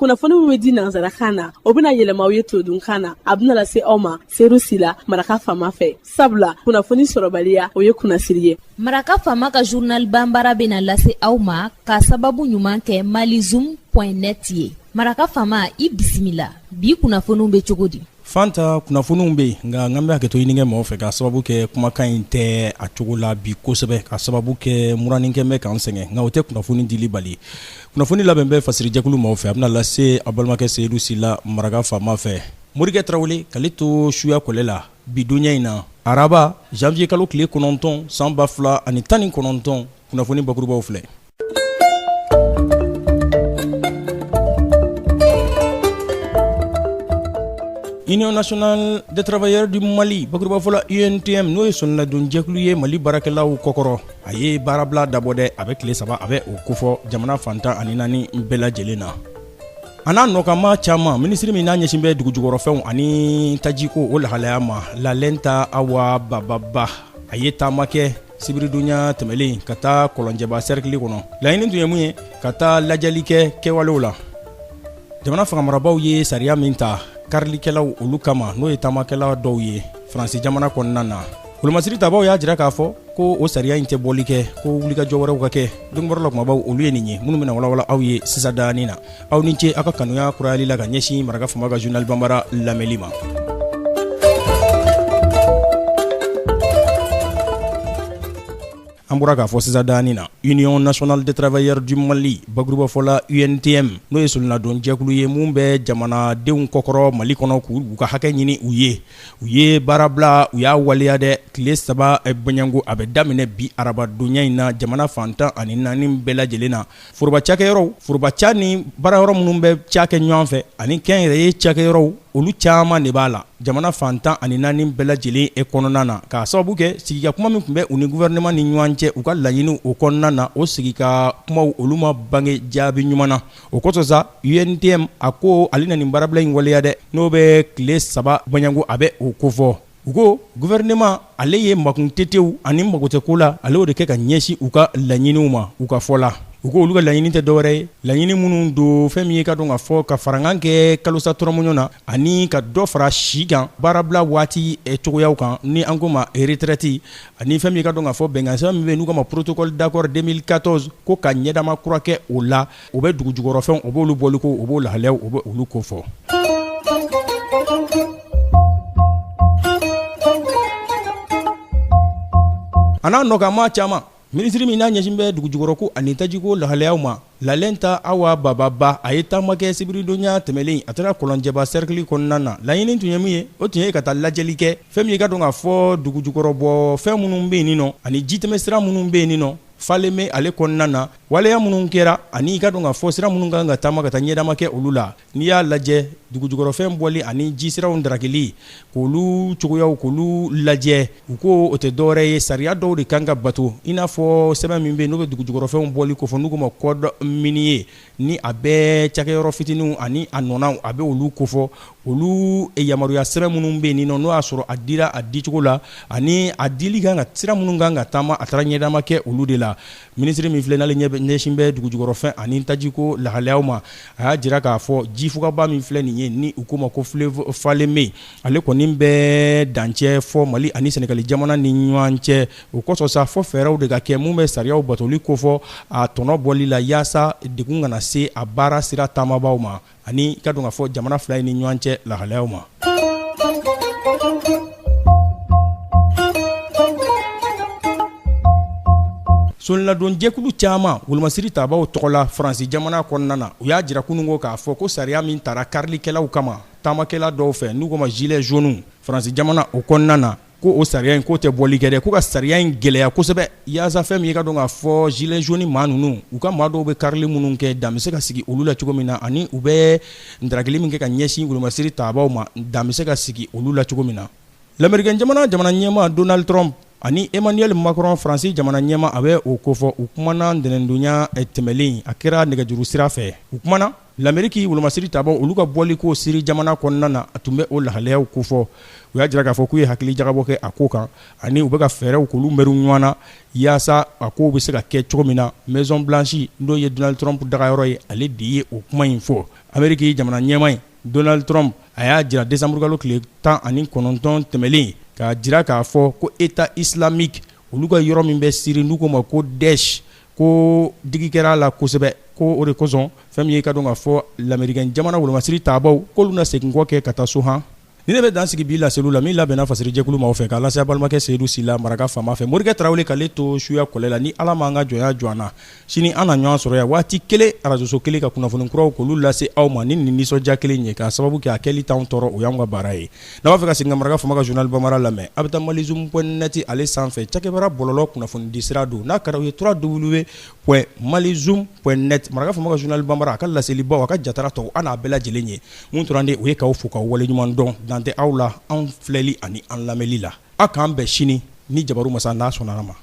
Kunnafoni min bɛ di nansarakan na, o bɛna yɛlɛma aw ye todunkan na. A bɛna lase aw ma Seyidu Sila, Maraka Faama fɛ, sabula kunnafoni sɔrɔbaliya, o ye kunnasiri ye. Maraka Faama ka journal banbara bɛna lase aw ma ka sababu ɲuman kɛ malizoom point net ye. Maraka Faama, i bisimila. Bi kunnafoniw bɛ cogo di? Fanta, kunnafoniw bɛ yen, nka n bɛ hakɛto ɲini kɛ mɔgɔw fɛ ka sababu kɛ kumakan in tɛ a cogo la bi kosɛbɛ, ka sababu kɛ muranin kɛ bɛ k'an sɛgɛn, nka o tɛ kunnafoni dili bali. Kunnafoni labɛn bɛ fasirijɛkulu maaw fɛ, a bɛna lase a balimakɛ Seyidu Sila, Maraka Faama fɛ. Morikɛ Tarawele k'ale to suya kɔlɛ la bi donya in na, araba, janvier kalo tile 9, san 2019. Kunnafoni bakurubaw filɛ. Union nationale des travailleurs du Mali, bakurubafɔ la UNTM, n'o ye sɔnniladonjɛkulu ye Mali baarakɛlaw kɔkɔrɔ, a ye baarabila dabɔ dɛ. A bɛ tile 3, a bɛ o kofɔ jamana fan 14 bɛɛ lajɛlen na. A n'a nɔkanma caman, minisiri min n'a ɲɛsin bɛ dugujukɔrɔfɛnw ani tajiko o lahalaya ma, Lalɛnta Awa Bababa, a ye taama kɛ sibiridonya tɛmɛlen ka taa Kɔlɔnjɛba sɛrikili kɔnɔ. Laɲini tun ye mun ye? Ka taa lajɛli kɛ kɛwalew la. Jamana fangamarabaw ye sariya min ta karilikɛlaw olu kama, n'o ye taamakɛla dɔw ye Faransi jamana kɔnɔna na, wolomasiri tabaw y'a jira k'a fɔ ko o sariya in tɛ bɔli kɛ, ko wulikajɔ wɛrɛw ka kɛ. Donkibaru la kumabaw, olu ye nin ye minnu bɛna walawala aw ye sisan daani na. Aw ni ce aw ka kanuya kurayali la ka ɲɛsin Maraka Faama ka journal banbara lamɛnli ma. An bɔra k'a fɔ sisan daani na, Union nationale des travailleurs du Mali, bakurubafɔ la UNTM, n'o ye solinadon jɛkulu ye mun bɛ jamanadenw kɔkɔrɔ Mali kɔnɔ k'u ka hakɛ ɲini u ye, u ye baarabila, u y'a waleya dɛ. Tile 3 bɔɲɔgɔnko, a bɛ daminɛ bi arabadonya in na jamana fan 14 bɛɛ lajɛlen na. Foroba cakɛyɔrɔw, foroba ca ni baarayɔrɔ minnu bɛ ca kɛ ɲɔgɔn fɛ ani kɛnyɛrɛye cakɛyɔrɔw, olu caman de b'a la jamana fan 14 bɛɛ lajɛlen e kɔnɔna na, k'a sababu kɛ sigika kuma min tun bɛ u ni gouvernement ni ɲɔgɔn cɛ, u ka laɲiniw o kɔnɔna na, o sigika kumaw olu ma bange jaabi ɲuman na. O kosɔn sa, UNTM a ko ale na nin baarabila in waleya dɛ, n'o bɛ tile 3 bɔɲɔgɔnko, a bɛ o kofɔ. U ko gouvernement ale ye makun tetew ani mago tɛ ko la, ale y'o de kɛ ka ɲɛsin u ka laɲiniw ma. U ka fɔ la, u ko olu ka laɲini tɛ dɔwɛrɛ ye, laɲini minnu don, fɛn min ye ka dɔn ka fɔ ka farankan kɛ kalosa tɔrɔmɔɲɔ na ani ka dɔ fara si kan, baarabila waati cogoyaw kan ni an ko ma retraite, ani fɛn min ka dɔn ka fɔ bɛnkan sɛbɛn min bɛ n'u k'a ma protocole d'accord 2014, ko ka ɲɛdama kura kɛ o la. O bɛ dugujukɔrɔfɛnw, o b'olu bɔli ko, o b'o lahalayaw, o bɛ olu ko fɔ. A n'a nɔkanmaa caman, minisiri min n'a ɲɛsin bɛ dugujukɔrɔko ani tajiko lahalayaw ma, Lalɛnta Awa Bababa, a ye taama kɛ sibiridonya tɛmɛlen. A taara Kɔlɔnjɛba sɛrikili kɔnɔna na. Laɲini tun ye min ye, o tun ye ka taa lajɛli kɛ fɛn min ye ka dɔn k'a fɔ dugujukɔrɔbɔ fɛn minnu bɛ yen nɔ ani jitɛmɛsira minnu bɛ yen nɔ Falémé ale kɔnɔna na, waleya minnu kɛra ani i ka dɔn k'a fɔ sira minnu kan ka taama ka taa ɲɛdama kɛ olu la. N'i y'a lajɛ, dugujukɔrɔfɛn bɔli ani jisiraw darakili, k'olu cogoyaw k'olu lajɛ, u ko o tɛ dɔwɛrɛ ye, sariya dɔw de kan ka bato, i n'a fɔ sɛbɛn min bɛ yen n'o bɛ dugujukɔrɔfɛnw bɔli kofɔ, n'u k'o ma code minier, ni a bɛ cakɛyɔrɔ fitininw ani a nɔnaw, a bɛ olu kofɔ. Olu yamaruya sɛbɛn minnu bɛ yen n'o y'a sɔrɔ a dira a dicogo la ani a dili kan ka sira minnu kan ka taama, a taara ɲɛdama kɛ olu de la. Minisiri min filɛ n'ale ɲɛsin bɛ dugujukɔrɔfɛn ani tajiko lahalayaw ma, a y'a jira k'a fɔ jifugaba min filɛ nin ye ni u k'o ma ko fleuve Falémé, ale kɔni bɛ dancɛ fɔ Mali ani Sɛnɛgali jamana ni ɲɔgɔn cɛ. O kosɔn sa, fɔ fɛɛrɛw de ka kɛ mun bɛ sariyaw batoli kofɔ a tɔnɔ bɔli la, yaasa degun kana se a baara sira taamabaaw ma ani ka dɔn k'a fɔ jamana fila in ni ɲɔgɔn cɛ lahalayaw ma. Solinadonjɛkulu caman, wolomasiri tabaw tɔgɔ la Faransi jamana kɔnɔna na, u y'a jira kununko k'a fɔ ko sariya min tara karilikɛlaw kama taamakɛla dɔw fɛ, n'u k'o ma gilets jaunes, Faransi jamana o kɔnɔna na, ko o sariya in k'o tɛ bɔli kɛ dɛ, ko ka sariya in gɛlɛya kosɛbɛ, yaasa fɛn min ye ka dɔn k'a fɔ gilets jaunes maa ninnu, u ka maa dɔw bɛ karili minnu kɛ, dan bɛ se ka sigi olu la cogo min na, ani u bɛ darakili min kɛ ka ɲɛsin wolomasiri tabaw ma, dan bɛ se ka sigi olu la cogo min na. Lamerikɛn jamana jamana ɲɛmaa Donald Trump, Ani Emmanuel Macron Faransi jamana ɲɛmaa a bɛ o kofɔ u kumana ntɛnɛndonya tɛmɛlen a kɛra nɛgɛjuru sira fɛ u kumana Lameriki wolomasiri tabaw olu ka bɔli ko Siri jamana kɔnɔna na a tun bɛ o lahalayaw kofɔ u y'a jira k'a fɔ k'u ye hakili jagabɔ kɛ a ko kan ani u bɛ ka fɛɛrɛw k'olu mɛru ɲɔgɔn na yaasa a kow bɛ se ka kɛ cogo min na Maison Blanche n'o ye Donald Trump dagayɔrɔ ye ale de ye o kuma in fɔ Ameriki jamana ɲɛmaa in Donald Trump a y'a jira desanburukalo tile 19 tɛmɛlen k'a jira k'a fɔ ko État islamique olu ka yɔrɔ min bɛ Siri n'u k'o ma ko Daesh ko digi kɛra a la kosɛbɛ ko o de kosɔn fɛn min ye ka dɔn k'a fɔ lamerikɛn jamana wolomasiri tabaw k'olu na segin kɔ kɛ ka taa so han Ni ne bɛ dan sigi bi laseliw la min labɛnna fasirijɛkulu maaw fɛ k'a lase a balimakɛ Seyidu Sila maraka faama fɛ Morikɛ Tarawele k'ale to suya kɔlɛ la ni Ala m'an ka jɔnya jɔ an na sini an na ɲɔgɔn sɔrɔ yan waati kelen arajoso kelen ka kunnafoni kuraw k'olu lase aw ma ni nin nisɔndiya kelen ye k'a sababu kɛ a kɛli t'anw tɔɔrɔ o y'anw ka baara ye n'a b'a fɛ ka segin ka maraka faama ka journal bambara lamɛn a bɛ taa malizoom point net ale sanfɛ cakɛbara bɔlɔlɔ kunnafonidi sira don n'a ka d'aw ye 3w point malizoom point net maraka faama ka journal bambara a ka laselibaw a ka jatara tɔw an n'a bɛɛ lajɛlen ye mun tora de o ye k'aw fo k'aw waleɲuman dɔn dan tɛ aw la anw filɛli ani an lamɛnli la aw k'an bɛn sini ni jabaru masa n'a sɔnna a ma.